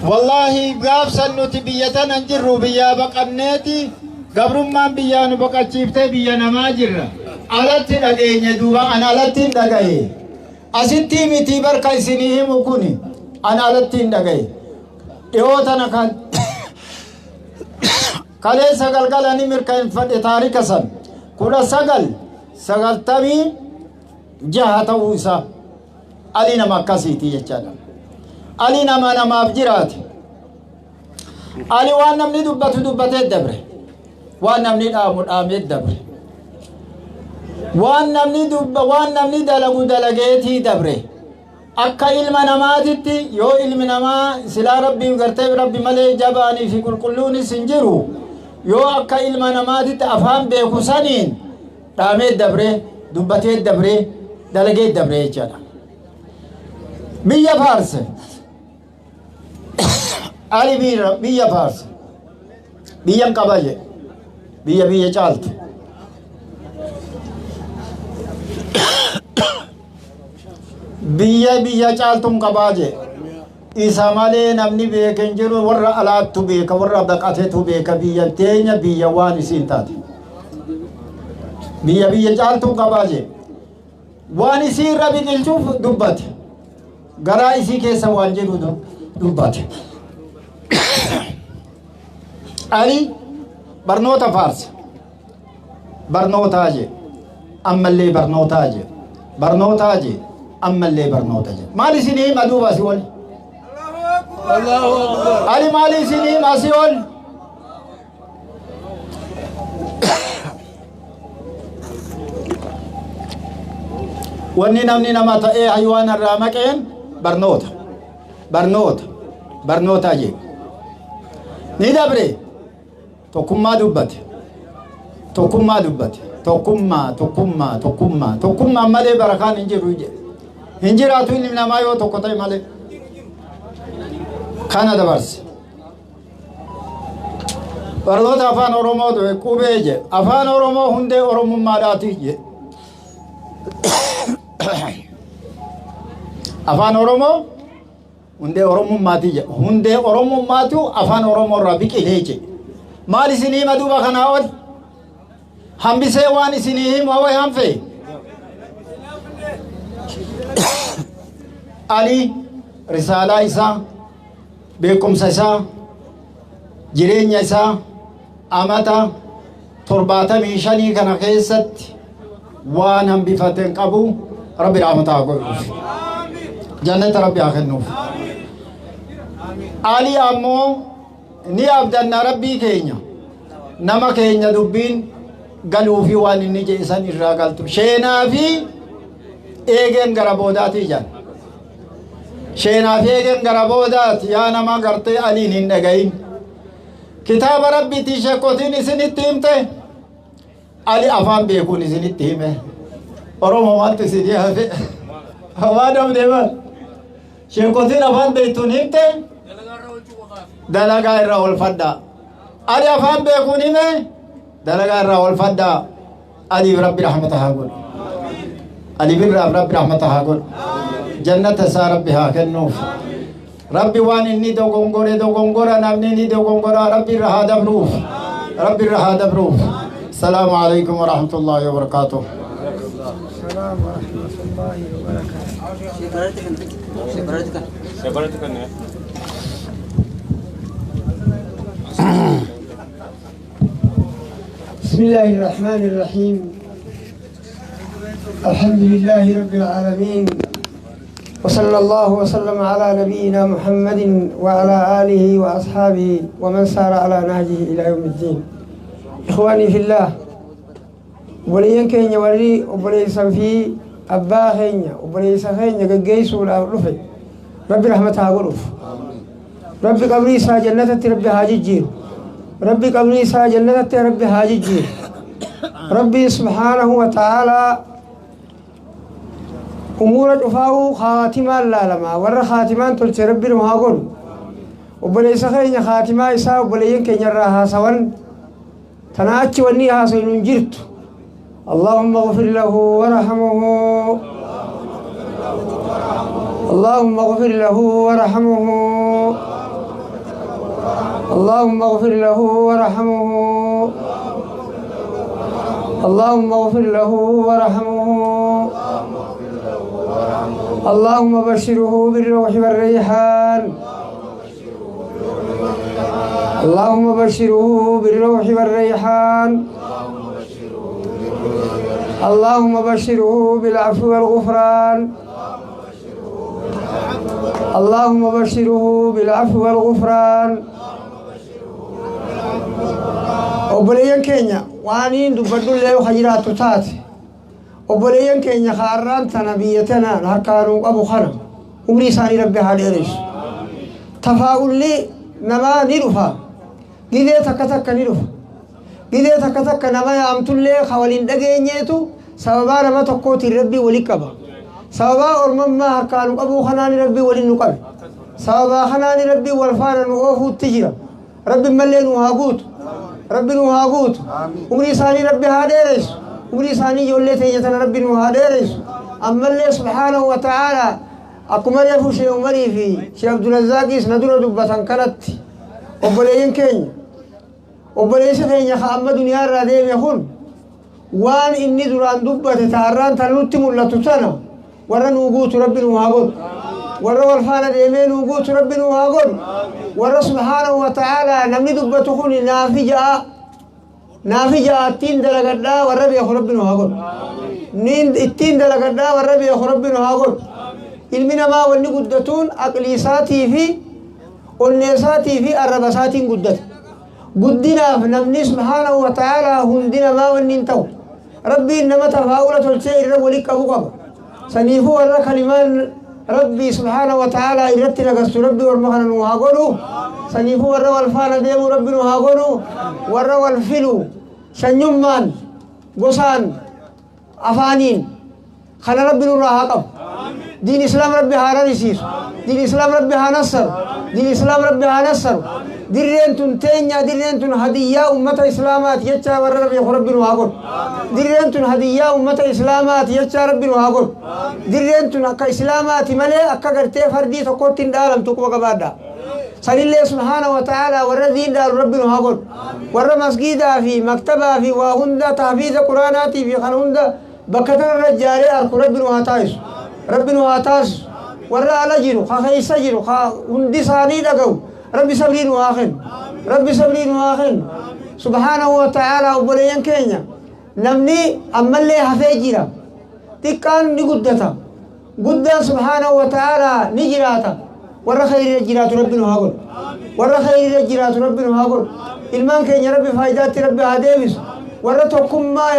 Wallaahi gaafsan nuti biyya tana hin jirru, biyyaa baqanneeti, gabrummaan biyyaa nu baqachiiftee biyya namaa jirra. Alatti dhageenye duuba, an alatti hin dhagaye. Asitti miti barka isinii himu kuni, an alatti hin dhagaye. Dhiyoo tana kan kaleessa galgala ni mirkaneeffadhe taarika san 1996 ta'uu isaa. Ali nama akkasiiti jechaadha. Ali nama namaaf jiraate. Ali waan namni dubbatu dubbatee dabre. Waan namni dhaamu dhaamee dabre. Waan namni dubba waan namni dalagu dalageetii dabre. Akka ilma namaatitti yoo ilmi namaa silaa Rabbiin gartee Rabbi malee jabaanii fi qulqulluunis hin jiru. Yoo akka ilma namaatitti afaan beeku saniin dhaamee dabre, dubbatee dabre, dalagee dabre jechaadha. Biyya faarse. Ali biyya faarse. Biyyan qaba jedhe. Biyya biyya caaltu. Biyya biyya caaltuun qabaa jedhe. Isa malee namni beeke hin jiru, warra alaattu beeka, warra baqatetu beeka biyya teenya, biyya waan isiin taate. Biyya biyya caaltuun qabaa jedhe. Waan isii irra biqilchuuf dubbate. Garaa isii keessa waan jiru dubbate. Ali barnoota faarsa. Barnootaa jee. Ammallee barnootaa jee. Barnootaa jee. Ammallee barnoota jee. Maal isinii hima duuba asii ol? Ali maal isinii hima asii ol? Wanni namni nama ta'ee haywaana irraa maqeen barnoota. Barnoota. Barnootaa jee. Ni dabre. Tokkummaa dubbate. Tokkummaa dubbate. Tokkummaa, tokkummaa, tokkummaa. Tokkummaan malee barakaan hin jiru jedhe. Hin jiraatu ilmi namaa yoo tokko ta'e malee. Kana dabarse. Barnoota afaan Oromoo ture qubee jedhe. Afaan Oromoo hundee Oromummaadhaati jedhe. Afaan Oromoo hundee Oromummaati jedhe. Hundee Oromummaatu afaan Oromoo irraa biqilee jedhe. Maal isinii hima duuba kanaa ol? Hambisee waan isinii himu hawai hanfe? Ali risaalaa isaa, beekumsa isaa, jireenya isaa amata 75 kana keessatti waan hambifate hin qabu. Rabbi rahmata haa godhuuf. Jannata Rabbi haa kennuuf. Ali ammoo ni abdanna Rabbii keenya. Nama keenya dubbiin galuu fi waan inni jedhe san irraa galtu. Sheenaa fi eegeen gara boodaatii jedhan. Sheenaa fi eegeen gara boodaati yaa nama gartee Aliin hin dhagayin. Kitaaba Rabbiitii sheekotiin isinitti himte. Ali afaan beekuun isinitti hime. Oromoo maaltu isinii hafe? Waan dhabdee maal? Sheekotiin afaan beektuun himte, dalagaa irra oolfadhaa. Ali afaan beekuun hime, dalagaa irra oolfadhaa. Aliif Rabbi rahmata haa godhu. Ali birraaf Rabbi rahmata haa godhu. Jannata isaa Rabbi haa kennuuf. Rabbi waan inni dogongore, dogongora namni ni dogongora, Rabbi irra haa dabruuf. Rabbi irra haa dabruuf. Salaamu alaikum wa rahmatullahi wa barakatuh. السلام ورحمة الله وبركاته. بسم الله الرحمن الرحيم. الحمد لله رب العالمين، وصلى الله وسلم على نبينا محمد وعلى آله وأصحابه ومن سار على نهجه إلى يوم الدين. إخواني في الله، obboleeyyan keenya warri obboleessan fi abbaa keenya, obboleessa keenya geggeessuudhaaf dhufe, Rabbi rahmata haa godhuuf. Rabbi qabrii isaa jannatatti Rabbi haa jijjiiru. Rabbi qabrii isaa jannatatti Rabbi haa jijjiiru. Rabbi subhaanahu wa ta'aalaa umuura cufaa'uu kaatimaan laalama. Warra kaatimaan tolche Rabbi nu haa godhu. Obboleessa keenya kaatimaa isaa obboleeyyan keenya irraa haasawan. Tana achi wanni haasawinu hin jirtu. اللهم اغفر له وارحمه، اللهم اغفر له وارحمه. اللهم اغفر له وارحمه. اللهم اغفر له وارحمه. اللهم بشره بالروح والريحان. اللهم بشره بالروح والريحان. اللهم بشره بالعفو والغفران. اللهم بشره بالعفو والغفران. Obboleeyyan keenya, waaniin dubbadhullee yoo jiraattu taate, obboleeyyan keenya kaarraan tana biyya tanaan harkaanuu qabu kana umrii isaanii Rabbi haa dheeressu. Tafaa'ulli namaa ni dhufa, gidee takka takka ni dhufa, gidee takka takka nama yaamtullee ka waliin dhageenyeetu sababaa nama tokkootiin Rabbii wali qaba. Sababaa ormammaa harkaanuu qabuu kanaan Rabbii waliin nu qabe, sababaa kanaan Rabbii wal faana nu oofuutti jira. Rabbi mallee nu haa guutu, Rabbi nu haa guutu. Umrii isaanii Rabbi haa dheeressu. Umrii isaanii ijoollee teenya tana Rabbi nu haa dheeressu. Ammallee subhaanahu wa ta'aalaa akkuma reefu Shee Umarii fi Shee Abdulazzaaqiis na dura dubbatan kanatti, obboleeyyan keenya, obboleessi keenya ka amma duniyaa irraa deeme kun waan inni duraan dubbate taarraan tan nutti mul'atu tana warra nuu guutu Rabbi nu haa godhu. Warra wal faana deemee nuu guutu Rabbi nu haa godhu. Warra subhaanahu wa ta'aalaa namni dubbatu kun naafi ja'a, naafi ja'a, ittiin dalagadhaa warra beeku Rabbi nu haa godhu. Ittiin dalagadhaa warra beeku Rabbi nu haa godhu. Ilmi namaa wanni guddatuun aqlii isaatii fi onnee isaatii fi arraba isaatiin guddata. Guddinaaf namni subhaanahu wa ta'aalaa hundi namaa wanni hin ta'u, Rabbiin nama tafaa'ula tolchee irra wali qabu qaba. Saniifuu warra kalimaan Rabbii subhaanahu wa ta'aalaa irratti nagastu Rabbi orma kana nu haa godhu. Saniifuu warra wal faana deemu Rabbi nu haa godhu. Warra wal filu sanyummaan, gosaan, afaaniin kana Rabbi nurraa haa qabu. Diin Islaam Rabbi haa rarisiisu. Diin Islaam Rabbi haa nassaru. Diin Islaam Rabbi haa nassaru. Dirreen tun teenya, dirreen tun hadiyyaa ummata Islaamaati jecha warra beeku Rabbi nu haa godhu. Dirreen tun hadiyyaa ummata Islaamaati jecha Rabbi nu haa godhu. Dirreen tun akka Islaamaati malee akka gartee fardii tokkotti hin dhaalamtu, quba qabaadha. Sanillee subhaana wa ta'aalaa warra diin dhaalu Rabbi nu haa godhu. Warra masgiidaa fi maktabaa fi waa hunda, tahfiiza Quraanaatii fi kana hunda bakka tanarra ijaaree arku Rabbi nu haa taasisu. Rabbi nu haa taasisu. Warra ala jiru, ka keessa jiru, ka hundi isaanii dhaga'u, Rabbi sabrii nu haa kennu. Rabbi sabrii nu haa kennu. Subhaanahu wa ta'aalaa obboleeyyan keenya, namni ammallee hafee jira. Xiqqaan ni guddata, guddaan subhaanahu wa ta'aalaa ni jiraata. Warra khayriirra jiraatu Rabbi nu haa godhu. Warra khayriirra jiraatu Rabbi nu haa godhu. Ilmaan keenya Rabbi faayidaatti Rabbi haa deebisu. Warra tokkummaa